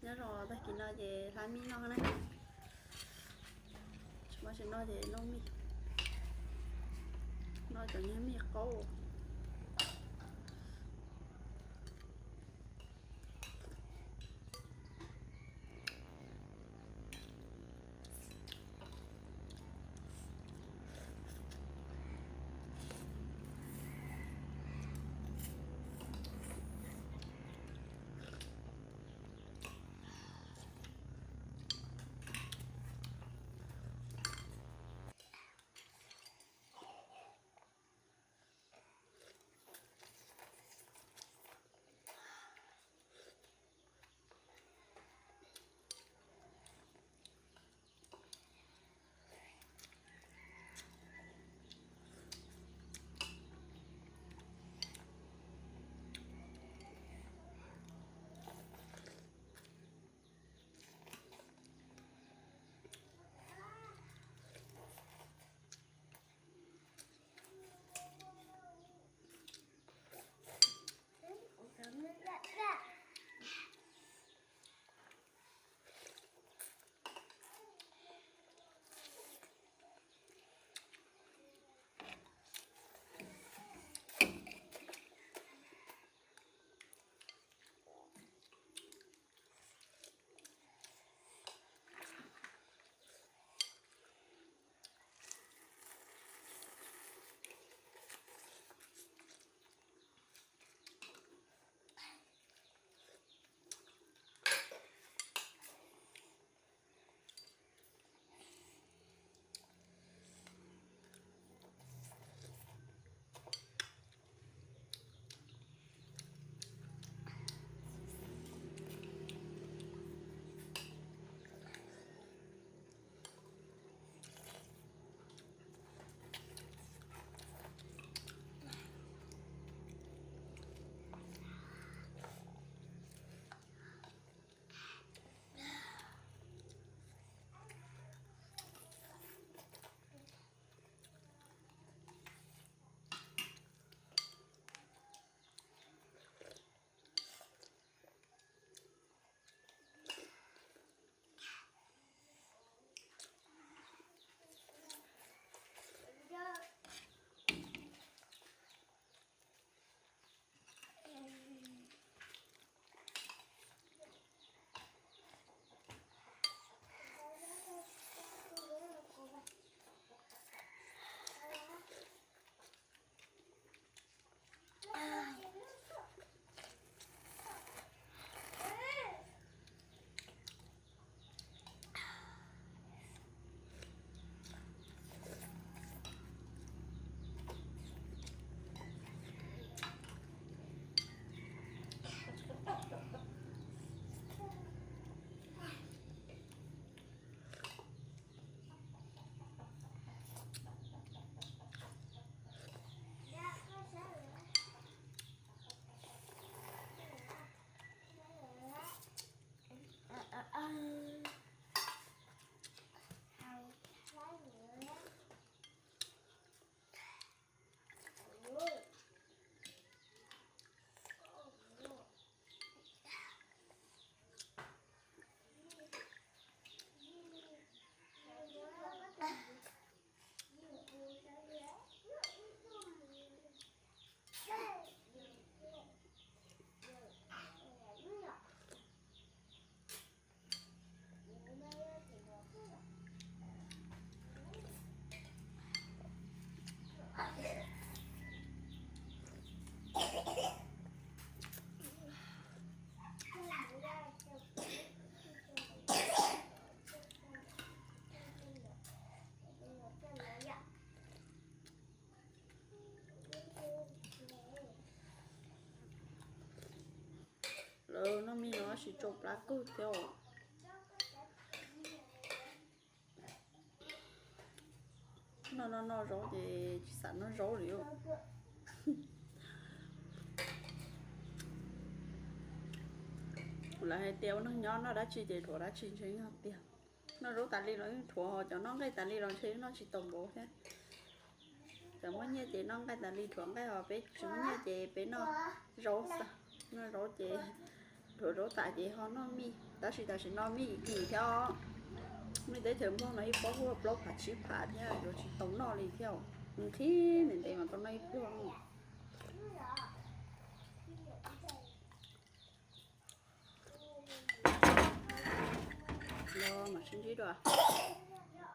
Nyob rau tag kis no ces hlab mij noj na. Tsis muaj tsis noj ces noj mij, noj cov nyuag mij qaub. Lawv noj mij no tab sis tsau plab kawg thiab os. Noj noj noj zaub ces tsis xav noj zaub li. Kuv lawv hais tias ua neeg nyob noj dab tsi ces dhuav dab tsi ntshe yog tiag. Noj zaub tas li los yeej dhuav, cov noj nqaij tas li los ntshe noj tsis tau npaum thiab. Cov muaj nyiaj ces noj nqaij tas li dhuav nqaij, ho peb tsis muaj nyiaj ces peb noj zaub xwb. Noj zaub ces Ruam zaub tas ces ho noj mij, tab sis tam sim no mij kim thiab os. Nej teb chaws Nplog no ib pob huaj plaub phav tsib phav thiab yuav tsis tau noj li thiab. Nqhis ntev ntev mas tau noj ib pluag. Los mam sib ntsib dua.